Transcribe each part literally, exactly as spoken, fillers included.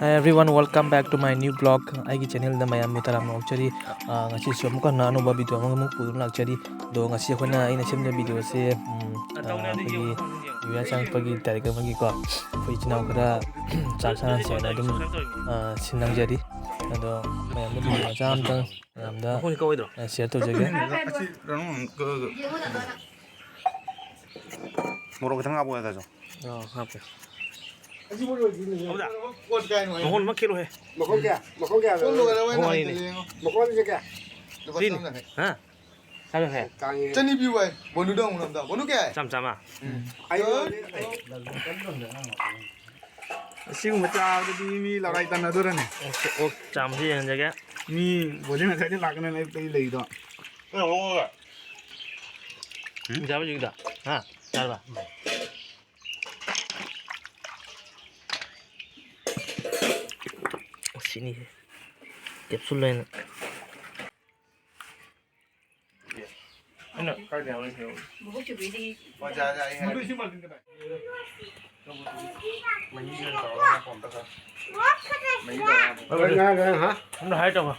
Hi everyone, welcome back to my new vlog. ꯑꯩꯒꯤ ꯆꯦꯅꯦꯜꯗ ꯃꯌꯥꯝꯕꯨ ꯇꯔꯥꯝꯅ ꯑꯣꯛꯆꯔꯤ꯫ ꯑꯥ, ꯉꯁꯤꯁꯨ ꯑꯃꯨꯛꯀ ꯍꯟꯅ ꯑꯅꯧꯕ ꯚꯤꯗꯤꯑꯣ ꯑꯃꯒ ꯑꯃꯨꯛ ꯄꯨꯗꯨꯅ ꯂꯥꯛꯆꯔꯤ꯫ ꯑꯗꯣ ꯉꯁꯤ ꯑꯩꯈꯣꯏꯅ, ꯑꯩꯅ ꯁꯦꯝꯖꯕ ꯚꯤꯗꯤꯑꯣꯁꯦ, ꯎꯝ, ꯑꯥ, ꯑꯩꯈꯣꯏꯒꯤ ꯅ꯭ꯌꯨ ꯏꯌꯥꯔ ꯆꯪꯉꯛꯄꯒꯤ ꯇꯥꯔꯤꯛ ꯑꯃꯒꯤꯀꯣ, ꯑꯩꯈꯣꯏ ꯏꯆꯤꯟ ꯏꯅꯥꯎ ꯈꯔ ꯆꯥꯛ ꯆꯥꯅꯁꯦꯅ ꯑꯗꯨꯝ, ꯑꯥ, ꯁꯤꯟ ꯂꯥꯡꯖꯔꯤ꯫ ꯑꯗꯣ ꯃꯌꯥꯝꯗ ꯚꯤꯗꯤꯑꯣ ꯃꯆꯥ ꯑꯃꯇꯪ ꯃꯌꯥꯝꯗ, ꯃꯈꯣꯟꯁꯦ ꯀꯛꯑꯣꯏꯗ꯭ꯔꯣ? ꯑꯥ, ꯁꯤꯌꯔ ꯇꯧꯖꯒꯦ꯫ ꯑꯁꯤ ꯀꯩꯅꯣ, ꯀ-, ꯀ-, ꯃꯣꯔꯣꯛ ꯈꯤꯇꯪ ꯍꯥꯞꯄꯣ ꯌꯥꯗ꯭ꯔꯣ? ꯑꯥ, ꯍꯥꯞꯀꯦ꯫ ꯃꯈꯣꯟ ꯑꯃ ꯈꯦꯠꯂꯨꯍꯦ꯫ ꯃꯈꯣꯟ ꯀꯌꯥ? ꯃꯈꯣꯟ ꯀꯌꯥ? ꯃꯈꯣꯟ ꯑꯅꯤꯅꯦ꯫ ꯃꯈꯣꯟꯁꯦ ꯀꯌꯥ? ꯂꯨꯄꯥ ꯆꯥꯝ ꯌꯥꯡꯈꯩ꯫ ꯍꯥ? ꯆꯥꯝ ꯌꯥꯡꯈꯩ꯫ ꯇꯥꯡꯉꯦ꯫ ꯆꯅꯤ ꯄꯤꯌꯨ ꯍꯥꯏ꯫ ꯕꯣꯅꯨꯗ ꯍꯪꯉꯨ ꯑꯝꯇ꯫ ꯕꯣꯅꯨ ꯀꯌꯥ ꯍꯥꯏ? ꯆꯥꯝ, ꯆꯥꯝꯃ꯫ ꯎꯝ꯫ ꯑꯩ ꯑꯁꯤꯒꯨꯝꯕ ꯆꯥꯕꯗꯗꯤ ꯃꯤ ꯂꯥꯔꯥꯏ ꯇꯥꯟꯅꯗꯣꯔꯅꯦ꯫ ꯑꯣꯛ, ꯑꯣꯛ ꯆꯥꯝꯕꯁꯤ ꯌꯦꯡꯍꯟꯖꯒꯦ꯫ ꯃꯤ ꯕꯣꯅꯤ ꯉꯁꯥꯏꯗꯩ ꯂꯥꯛꯀꯅꯦꯅ ꯑꯌꯨꯛꯇꯒꯤ ꯂꯩꯗꯣ꯫ ꯎꯝ? ꯆꯥꯕ ꯌꯦꯡꯗ꯫ ꯍꯥ? ꯆꯥꯔꯕ? ꯁꯤꯅꯤ꯫ ꯀꯦꯞꯁꯨꯜ ꯑꯣꯏꯅ꯫ ꯑꯩꯅ ꯑꯝꯇ ꯍꯥꯏ ꯇꯧꯕ꯫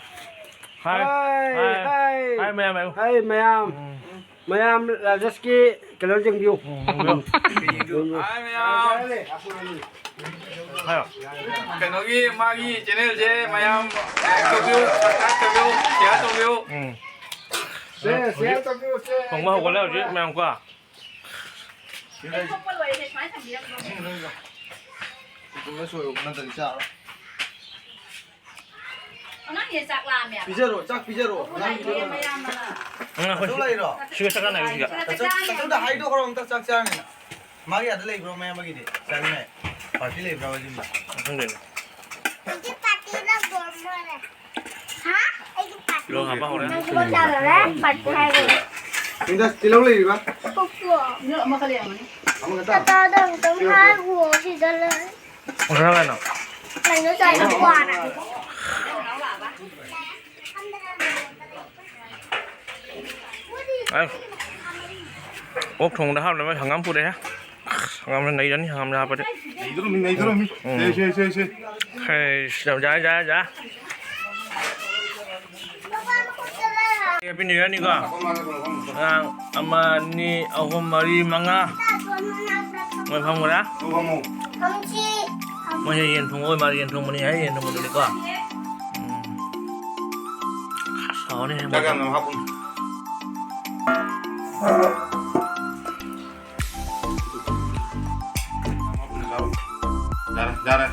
ꯍꯥꯏ꯫ ꯍꯥꯏ, ꯍꯥꯏ꯫ ꯍꯥꯏ, ꯃꯌꯥꯝ, ꯃꯌꯥꯝ꯫ ꯍꯥꯏ, ꯃꯌꯥꯝ꯫ ꯎꯝ꯫ ꯃꯌꯥꯝ ꯔꯥꯖꯦꯁꯀꯤ ꯀꯩꯅꯣ ꯌꯦꯡꯕꯤꯌꯨ꯫ ꯎꯝ, ꯌꯦꯡꯕꯤꯌꯨ꯫ ꯍꯥꯏ, ꯃꯌꯥꯝ꯫ ꯍꯥꯏꯔꯣ꯫ ꯀꯩꯅꯣꯒꯤ ꯃꯥꯒꯤ ꯆꯦꯅꯦꯜꯁꯦ ꯃꯌꯥꯝ like ꯇꯧꯕꯤꯌꯨ, subscribe ꯇꯧꯕꯤꯌꯨ, share ꯇꯧꯕꯤꯌꯨ꯫ ꯎꯝ꯫ ꯁꯦ, share ꯇꯧꯕꯤꯌꯨ, ꯁꯦ꯫ ꯊꯣꯡꯕ ꯍꯧꯒꯠꯂꯦ ꯍꯧꯖꯤꯛ ꯃꯌꯥꯝ ꯀꯣ꯫ ꯁꯤꯗ ꯊꯣꯛꯄ ꯂꯣꯏꯔꯦ, ꯁꯨꯃꯥꯏꯅ ꯊꯝꯕꯤꯔꯝꯃꯣ꯫ ꯏꯁꯤꯡ ꯂꯩꯕ꯭ꯔꯣ? ꯀꯨꯀꯔꯗ ꯁꯣꯏꯔꯣ, ꯅꯠꯇ꯭ꯔꯗꯤ ꯆꯥꯔꯣꯏ꯫ ꯑꯉꯥꯡꯁꯦ ꯆꯥꯛ ꯂꯥꯝꯃꯦ ꯍꯥꯏꯕ꯫ ꯄꯤꯖꯔꯣ, ꯆꯥꯛ ꯄꯤꯖꯔꯣ꯫ ꯄꯨꯄꯨ ꯂꯥꯛꯑꯦ, ꯃꯌꯥꯝꯕꯅ꯫ ꯇꯥꯆꯧ ꯂꯥꯛꯏꯔꯣ? ꯁꯤꯒ ꯆꯥꯛ ꯆꯥꯅꯔꯤꯁꯤꯒ꯫ ꯇꯥꯆꯧ, ꯇꯥꯆꯧꯗ ꯍꯥꯏꯗꯣꯛꯈ꯭ꯔꯣ, ꯑꯝꯇ ꯆꯥꯛ ꯆꯥꯔꯅꯤꯅ꯫ ꯃꯥꯒꯤ ꯑꯥꯗ ꯂꯩꯕ꯭ꯔꯣ, ꯃꯌꯥꯝꯕꯒꯤꯗꯤ? ꯆꯥꯅꯤꯡꯉꯥꯏ꯫ ꯄꯥꯔꯇꯤ ꯂꯩꯕ꯭ꯔꯥ ꯌꯨꯝꯗ? ꯈꯪꯗꯦꯅꯦ꯫ ꯑꯩꯒꯤ ꯄꯥꯔꯇꯤ ꯂꯥꯛꯑꯣ ꯃꯥꯜꯂꯦ꯫ ꯍꯥ? ꯑꯩꯒꯤ ꯄꯥꯔꯇꯤ꯫ ꯂꯣ ꯍꯥꯞꯄ ꯍꯧꯔꯦ꯫ ꯅꯪꯁꯨ ꯆꯥꯔꯔꯣꯏ? ꯄꯥꯔꯇꯤ ꯍꯥꯏꯔꯦ꯫ ꯌꯨꯝꯗ ꯇꯤꯜꯍꯧ ꯂꯩꯔꯤꯕ? ꯄꯨꯄꯨ꯫ ꯑꯃꯈꯛ ꯂꯩꯔꯝꯒꯅꯤ꯫ ꯑꯃꯈꯛꯇ? ꯇꯥꯇꯥꯗ ꯑꯃꯨꯛꯇꯪ ꯍꯥꯏꯈꯨꯋꯣ ꯁꯤꯗ ꯂꯩ꯫ ꯀꯩꯅꯣ ꯆꯥꯏ, ꯀ꯭ꯋꯥꯅ꯫ ꯑꯁ, ꯑꯣꯛ ꯊꯣꯡꯕꯗ ꯍꯥꯞꯅꯕ ꯍꯪꯒꯥꯝ ꯄꯨꯔꯛꯑꯦ꯫ ꯍꯪꯒꯥꯝꯅ ꯅꯩꯔꯅꯤ, ꯍꯪꯒꯥꯝꯅ ꯍꯥꯞꯄꯗꯤ꯫ ꯅꯩꯗꯣꯔꯝꯃꯤ, ꯅꯩꯗꯣꯔꯝꯃꯤ꯫ ꯎꯝ꯫ ꯁꯦ, ꯁꯦ, ꯁꯦ, ꯁꯦ꯫ ꯍꯩꯁ, ꯌꯥꯔꯦ, ꯌꯥꯔꯦ, ꯌꯥꯔꯦ꯫ Happy New Year ꯅꯤꯀꯣ꯫ ꯑꯉꯥꯡ ꯑꯃ, ꯑꯅꯤ, ꯑꯍꯨꯝ, ꯃꯔꯤ, ꯃꯉꯥ꯫ ꯃꯣꯏ ꯐꯝꯈ꯭ꯔꯦ꯫ ꯃꯣꯏꯁꯦ ꯌꯦꯟ ꯊꯣꯡꯕ ꯑꯣꯏ ꯃꯥꯜꯂꯦ, ꯌꯦꯟ ꯊꯣꯡꯕꯅꯤ ꯍꯥꯏ, ꯌꯦꯟ ꯊꯣꯡꯕꯗꯨꯅꯤꯀꯣ꯫ ꯎꯝ꯫ ꯑꯁ, ꯍꯥꯎꯅꯤ ꯍꯦ, ꯆꯥꯛ ꯌꯥꯝꯅ ꯍꯥꯞꯄꯨ꯫ ꯌꯥꯔꯦ, ꯌꯥꯔꯦ꯫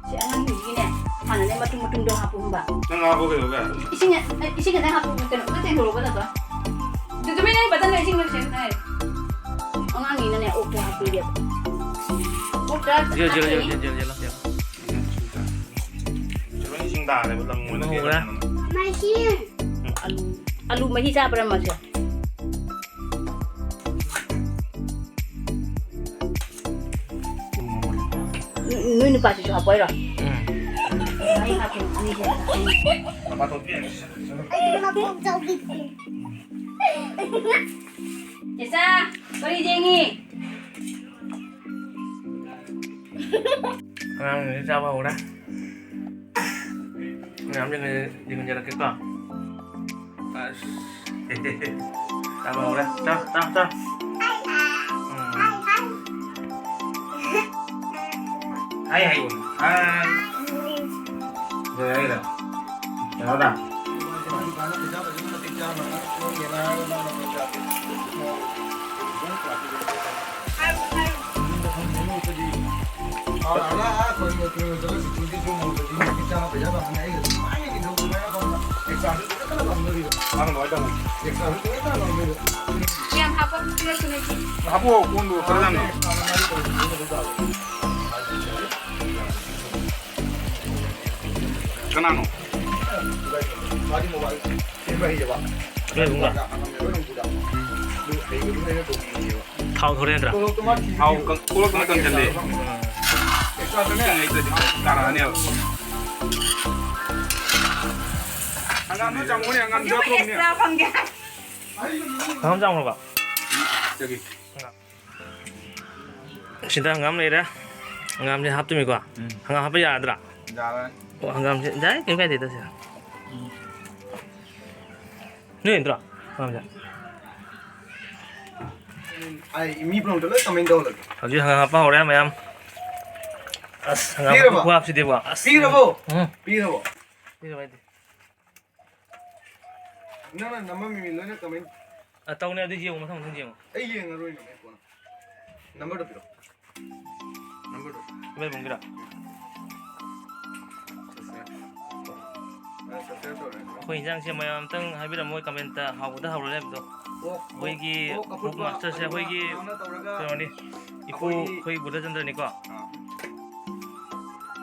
ꯁꯤ ꯑꯉꯥꯡꯁꯤꯡꯁꯤꯒꯤꯅꯦ, ꯍꯥꯟꯅꯅꯦ ꯃꯇꯨꯝ ꯃꯇꯨꯝꯗꯣ ꯍꯥꯞꯄꯨ ꯈꯪꯕ꯫ ꯅꯪ ꯍꯥꯞꯄꯨ ꯀꯩꯗꯧꯒꯦ? ꯏꯁꯤꯡ, ꯏꯁꯤꯡ ꯈꯤꯇꯪ ꯍꯥꯞꯄꯨ, ꯀꯩꯅꯣ, ꯑꯝꯇ ꯆꯦꯡꯊꯣꯛꯑꯣ, ꯀꯩꯅꯣꯗꯣ꯫ ꯑꯗꯨ ꯇꯨꯃꯤꯟ ꯂꯩ, ꯕꯇꯟꯗꯣ ꯏꯁꯤꯡ ꯂꯣꯏꯁꯟ ꯍꯥꯏ꯫ ꯑꯉꯥꯡꯅꯤꯅꯅꯦ, ꯑꯣꯛꯇꯣ ꯍꯥꯞꯄꯤꯒꯦꯕ꯫ ꯑꯣꯛꯇ ꯌꯦꯜꯂꯣ, ꯌꯦꯜꯂꯣ, ꯍꯥꯞꯄꯤꯅꯤ꯫ Yellow, yellow, yellow. ꯂꯣꯏ ꯏꯁꯤꯡ ꯇꯥꯔꯦꯕ, ꯂꯪ ꯑꯣꯏꯅ ꯎꯔꯦ꯫ ꯀꯦꯜꯂꯦ꯫ ꯃꯍꯤ꯫ ꯑꯂꯨ, ꯑꯂꯨ ꯃꯍꯤ ꯆꯥꯕ꯭ꯔꯥ ꯃꯥꯁꯦ? ꯅꯣꯏ ꯅꯨꯄꯥꯁꯤꯁꯨ ꯍꯥꯞꯄꯣꯏꯔꯣ? ꯎꯝ꯫ ꯑꯩ ꯍꯥꯞꯀꯦ, ꯑꯅꯤꯁꯦ꯫ ꯑꯩ ꯃꯀꯣꯛ ꯆꯥꯎꯕꯤꯗꯦ꯫ ꯆꯦꯆꯥ, ꯀꯔꯤ ꯌꯦꯡꯉꯤ? ꯑꯉꯥꯡꯁꯤꯡꯁꯤ ꯆꯥꯕ ꯍꯧꯔꯦ꯫ ꯃꯌꯥꯝ ꯌꯦꯡꯍꯟ-, ꯌꯦꯡꯍꯟꯖꯔꯛꯀꯦꯀꯣ꯫ ꯑꯁ꯫ ꯆꯥꯕ ꯍꯧꯔꯦ꯫ ꯆꯥ, ꯆꯥ, ꯆꯥ꯫ ꯎꯝ꯫ ꯍꯥꯏ, ꯍꯥꯏ, ꯍꯥꯏ꯫ ꯂꯣꯏꯔꯦ, ꯂꯣꯏꯔꯦ꯫ ꯌꯥꯔꯗ꯭ꯔꯥ? ꯀꯌꯥꯝ ꯍꯥꯞꯄ ꯄꯤꯔꯛꯇꯣꯏꯅꯣ? ꯍꯥꯞꯄꯣ, ꯀꯣꯟꯗꯣ ꯈꯔ ꯌꯥꯝꯅ꯫ ꯀꯅꯥꯅꯣ? ꯊꯥꯎ ꯊꯣꯔꯛꯑꯦ ꯅꯠꯇ꯭ꯔꯥ? ꯊꯥꯎ ꯀꯪ-, ꯊꯣꯛꯂꯛꯇꯅ ꯀꯪꯁꯤꯜꯂꯦ꯫ ꯏꯁꯤꯡ ꯂꯩꯇ꯭ꯔꯗꯤ ꯇꯥꯔꯛꯑꯅꯦꯕ꯫ ꯍꯪꯒꯥꯝꯗꯣ ꯆꯥꯝꯃꯨꯅꯦ, ꯍꯪꯒꯥꯝꯗꯣ ꯌꯥꯎꯔꯝꯅꯦ꯫ ꯑꯦꯛꯁꯇ꯭ꯔꯥ ꯐꯪꯒꯦ꯫ ꯍꯪꯒꯥꯝ ꯆꯥꯝꯃꯨꯔꯕ? ꯆꯒꯦ꯫ ꯍꯪꯒꯥꯝ꯫ ꯁꯤꯗ ꯍꯪꯒꯥꯝ ꯂꯩꯔꯦ꯫ ꯍꯪꯒꯥꯝꯁꯦ ꯍꯥꯞꯇꯣꯏꯅꯤꯀꯣ꯫ ꯎꯝ꯫ ꯍꯪꯒꯥꯝ ꯍꯥꯞꯄ ꯌꯥꯔꯗ꯭ꯔꯥ? ꯌꯥꯔꯦ꯫ ꯑꯣ, ꯍꯪꯒꯥꯝꯁꯦ ꯌꯥꯏ, ꯀꯩꯝ ꯀꯥꯏꯗꯦꯗ ꯁꯤꯗ꯫ ꯅꯣꯏ ꯅꯠꯇ꯭ꯔꯣ ꯍꯪꯒꯥꯝꯁꯦ? ꯑꯩ ꯃꯤ ꯄꯨꯝꯅꯃꯛꯇ ꯂꯣꯏ comment ꯇꯧꯍꯜꯂꯒꯦ꯫ ꯍꯧꯖꯤꯛ ꯍꯪꯒꯥꯝ ꯍꯥꯞꯄ ꯍꯧꯔꯦ ꯃꯌꯥꯝ꯫ ꯑꯁ, ꯍꯪꯒꯥꯝ ꯄꯤꯔꯕꯣ? ꯈꯨꯍꯥꯞꯁꯤꯗꯤꯕꯣ꯫ ꯑꯁ꯫ ꯄꯤꯔꯕꯣ? ꯎꯝ꯫ ꯄꯤꯔꯕꯣ? ꯄꯤꯔꯕ ꯍꯥꯏꯗꯤ? ꯅꯪꯅ ꯅꯝꯃꯝꯃꯤ ꯃꯤ ꯂꯣꯏꯅ comment꯫ ꯑ, ꯇꯧꯅꯦ, ꯑꯗꯨ ꯌꯦꯡꯉꯣ, ꯃꯊꯪ ꯃꯊꯪ ꯌꯦꯡꯉꯣ꯫ ꯑꯩ ꯌꯦꯡꯉꯔꯣꯏꯅꯦ, ꯑꯩ ꯀꯣꯟꯅ꯫ Number ꯗꯣ ꯄꯤꯔꯛꯑꯣ꯫ Number ꯗꯣ꯫ ꯏꯃꯥꯏꯕꯨꯡꯒꯤꯔꯣ? Subscribe꯫ ꯑ, subscribe ꯇꯧꯔꯦ꯫ ꯑꯩꯈꯣꯏ ꯏꯟꯖꯥꯡꯁꯦ ꯃꯌꯥꯝ ꯑꯝꯇꯪ ꯍꯥꯏꯕꯤꯔꯝꯃꯣ, comment ꯇ ꯍꯥꯎꯕꯗ ꯍꯥꯎꯔꯣꯏ ꯍꯥꯏꯕꯗꯣ꯫ ꯑꯣꯛ, ꯑꯩꯈꯣꯏꯒꯤ ꯑꯣꯛ, ꯑꯣꯛ ꯑꯣꯛ ꯑꯐꯨꯠꯄ, master ꯁꯦ ꯑꯩꯈꯣꯏꯒꯤ ꯑꯂꯨꯒ ꯀꯩꯅꯣꯅꯤ, ꯏꯄꯨ ꯑꯩꯈꯣꯏꯒꯤ ꯑꯩꯈꯣꯏ ꯕꯨꯙꯆꯟꯗ꯭ꯔꯅꯤꯀꯣ꯫ ꯑꯥ꯫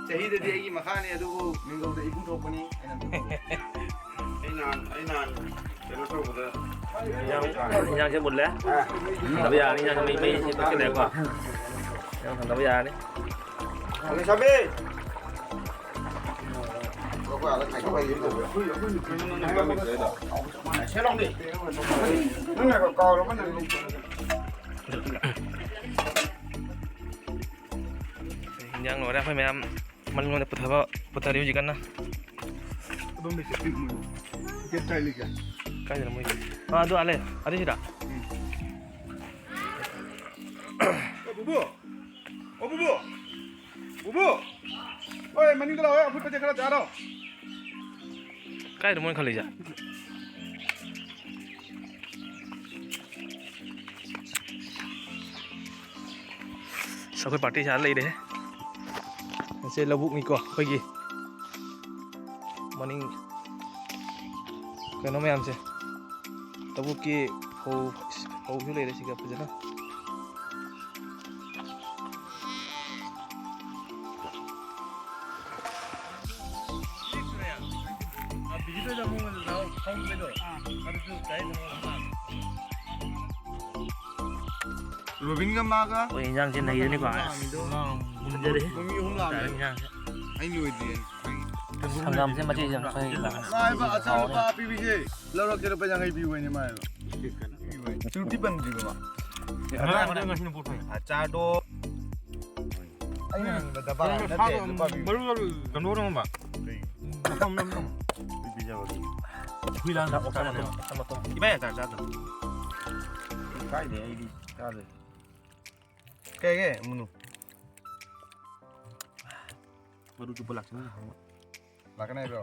ꯆꯍꯤꯗꯗꯤ ꯑꯩꯒꯤ ꯃꯈꯥꯅꯤ, ꯑꯗꯨꯕꯨ ꯃꯤꯡꯒꯧꯗ ꯏꯄꯨ ꯊꯣꯛꯄꯅꯤ꯫ ꯑꯩꯅ ꯃꯤꯡꯒꯧ꯫ ꯑꯩ ꯅꯍꯥꯟ, ꯑꯩ ꯅꯍꯥꯟ ꯀꯩꯅꯣ ꯇꯧꯕꯗ ꯏꯟꯖꯥꯡ, ꯏꯟꯖꯥꯡꯁꯦ ꯃꯨꯜꯂꯦ꯫ ꯊꯥꯡꯗꯕ ꯌꯥꯔꯅꯤ, ꯏꯟꯖꯥꯡꯁꯦ ꯃꯩ, ꯃꯩꯁꯦ ꯇꯛꯁꯤꯜꯂꯦꯀꯣ꯫ ꯏꯟꯖꯥꯡ ꯊꯥꯡꯗꯕ ꯌꯥꯔꯅꯤ꯫ ꯂꯩꯁꯥꯕꯤ! ꯑꯩꯈꯣꯏ ꯑꯥꯗ ꯈꯥꯏꯗꯣꯛ ꯈꯥꯏꯖꯤꯟ ꯇꯧꯕ꯫ ꯁꯦ ꯂꯥꯎꯅꯦ꯫ ꯅꯪꯅ ꯀꯥꯎꯔꯕ ꯅꯪ? ꯏꯟꯖꯥꯡ ꯂꯣꯏꯔꯦ, ꯑꯩꯈꯣꯏ ꯃꯌꯥꯝ ꯃꯅꯤꯡꯂꯣꯝꯗ ꯄꯨꯊꯕ, ꯄꯨꯊꯔꯤ ꯍꯧꯖꯤꯛ ꯀꯟꯅ꯫ ꯑꯗꯣꯝꯗ ꯆꯠꯄꯤ ꯃꯣꯏ꯫ ꯒꯦꯠ ꯀꯥꯏ ꯂꯩꯒꯦ? ꯀꯥꯏꯗꯅꯣ ꯃꯣꯏ? ꯑꯥ, ꯑꯗꯨ ꯑꯥ ꯂꯩ꯫ ꯑꯗꯨ ꯁꯤꯗ? ꯎꯝ꯫ ꯑꯦ, ꯕꯨꯕꯨ! ꯑꯣ, ꯕꯨꯕꯨ! ꯕꯨꯕꯨ! ꯍꯣꯏ, ꯃꯅꯤꯡꯗ ꯂꯥꯛꯑꯣ, ꯑꯐꯨꯠꯄꯁꯦ ꯈꯔ ꯆꯥꯔꯣ꯫ ꯀꯥꯏꯗꯅꯣ ꯃꯣꯏꯅ ꯈꯜꯂꯤꯁꯦ? ꯑꯁ, ꯑꯩꯈꯣꯏ party ꯁꯥ ꯂꯩꯔꯦ꯫ ꯑꯁꯦ ꯂꯧꯕꯨꯛꯅꯤꯀꯣ ꯑꯩꯈꯣꯏꯒꯤ꯫ ꯃꯅꯤꯡ ꯀꯩꯅꯣ ꯃꯌꯥꯝꯁꯦ꯫ ꯂꯧꯕꯨꯛꯀꯤ ꯐꯧ, ꯐꯧꯁꯨ ꯂꯩꯔꯦ ꯁꯤꯒ ꯐꯖꯅ꯫ ꯔꯣꯕꯤꯟꯒ ꯃꯥꯒ ꯑꯩꯈꯣꯏ ꯏꯟꯖꯥꯡꯁꯦ ꯅꯩꯔꯅꯤꯀꯣ꯫ ꯑꯁ, ꯐꯖꯔꯦ꯫ ꯃꯣꯏ ꯃꯤ ꯑꯍꯨꯝ ꯂꯥꯛꯑꯝꯃꯦ꯫ ꯇꯥꯔꯦ ꯏꯟꯖꯥꯡꯁꯦ꯫ ꯑꯩ ꯂꯣꯏꯗ꯭ꯔꯤꯌꯦ꯫ ꯍꯪꯒꯥꯝꯁꯦ ꯃꯆꯦꯁꯦ ꯑꯃꯨꯛ ꯈꯔ ꯍꯦꯛ ꯂꯥꯛꯑꯣ꯫ ꯃꯥ ꯍꯥꯏꯕ ꯑꯆꯥꯔ ꯂꯨꯄꯥ ꯄꯤꯕꯤꯁꯦ ꯂꯧꯔꯛꯀꯦ, ꯂꯨꯄꯥ ꯌꯥꯡꯈꯩ ꯄꯤꯌꯨ ꯍꯥꯏꯅꯦ ꯃꯥ ꯍꯥꯏꯕ꯫ ꯆꯨꯔꯨꯞꯇꯤ ꯄꯟꯗ꯭ꯔꯤꯕ ꯃꯥ꯫ ꯉꯁꯤꯅ ꯄꯣꯠ ꯐꯩ꯫ ꯑꯆꯥꯔꯗꯣ ꯑꯩꯅ ꯍꯪꯕꯗ ꯚꯥꯏ ꯅꯠꯇꯦ, ꯂꯨꯄꯥ ꯃꯔꯨ ꯃꯔꯨ ꯀꯩꯅꯣ ꯅꯣꯡꯃ ꯄꯤꯖꯕꯒꯤ ꯍꯨꯏ ꯂꯥꯟ ꯆꯥꯛ ꯃꯇꯨꯝ, ꯆꯥꯛ ꯃꯇꯨꯝ꯫ ꯏꯕꯥꯏ ꯆꯥꯛ ꯆꯥꯗ꯭ꯔꯣ? ꯀꯥꯏꯗꯦ, ꯑꯩꯗꯤ ꯆꯥꯗ꯭ꯔꯦ꯫ ꯀꯩꯒꯤ ꯃꯨꯅꯨ? ꯃꯔꯨ ꯆꯨꯞꯄ ꯂꯥꯛꯁꯤꯟ꯫ ꯂꯥꯛꯀꯅꯤ ꯍꯥꯏꯕ꯭ꯔꯣ?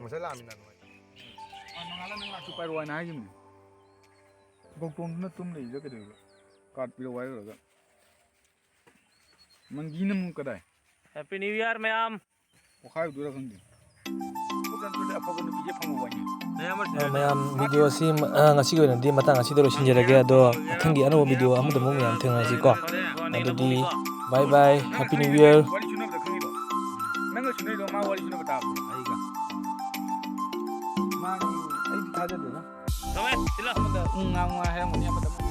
ꯉꯁꯥꯏ ꯂꯥꯛꯑꯃꯤꯅ ꯅꯨꯡꯉꯥꯏ꯫ ꯅꯣꯡꯉꯥꯜꯂ ꯅꯪ ꯂꯥꯛꯁꯨ ꯄꯥꯏꯔꯛꯑꯣ ꯍꯥꯏꯅ ꯍꯥꯏꯈꯤꯕꯅꯦ꯫ ꯒꯧꯇꯣꯝꯗꯨꯅ ꯇꯨꯝ ꯂꯩꯔꯤꯗ ꯀꯩꯗꯧꯔꯤꯕ? ꯀꯥꯔꯠ ꯄꯤꯔꯛꯑꯣ ꯍꯥꯏꯔꯨꯔꯒ꯫ ꯃꯪꯒꯤꯅ ꯑꯃꯨꯛ ꯀꯗꯥꯏ? Happy New Year, ꯃꯌꯥꯝ꯫ ꯄꯣꯈꯥꯏꯗꯣꯏꯔꯥ ꯈꯪꯗꯦ꯫ ꯑꯐꯕ ꯅꯨꯄꯤꯁꯦ ꯐꯪꯕ ꯋꯥꯏꯅꯦ꯫ ꯑ, ꯃꯌꯥꯝ, ꯚꯤꯗꯤꯑꯣꯁꯤ, ꯑ, ꯉꯁꯤꯒꯤ ꯑꯣꯏꯅꯗꯤ ꯃꯇꯥꯡ ꯑꯁꯤꯗ ꯂꯣꯏꯁꯤꯟꯖꯔꯒꯦ꯫ ꯑꯗꯣ ꯃꯊꯪꯒꯤ ꯑꯅꯧꯕ ꯚꯤꯗꯤꯑꯣ ꯑꯃꯗ ꯑꯃꯨꯛ ꯃꯌꯥꯝ ꯊꯦꯡꯅꯔꯁꯤꯀꯣ꯫ ꯑꯗꯨꯗꯤ bye bye, Happy New Year꯫ ꯋꯥꯔꯤ ꯁꯨꯅꯕꯗ ꯈꯪꯉꯤꯕꯣ? ꯅꯪꯒ ꯁꯨꯅꯩꯗꯣ ꯃꯥ ꯋꯥꯔꯤ ꯁꯨꯅꯕ ꯇꯥꯕ꯭ꯔꯣ? ꯑꯩꯒ꯫ ꯃꯥꯒꯤ ꯑꯩꯗꯤ ꯊꯥꯖꯗꯦꯗ꯫ ꯑꯃꯗ ꯎꯝ ꯉꯥꯡꯉꯨ ꯍꯥꯏꯔꯝꯒꯅꯤ, ꯑꯃꯗ ꯑꯃꯨꯛ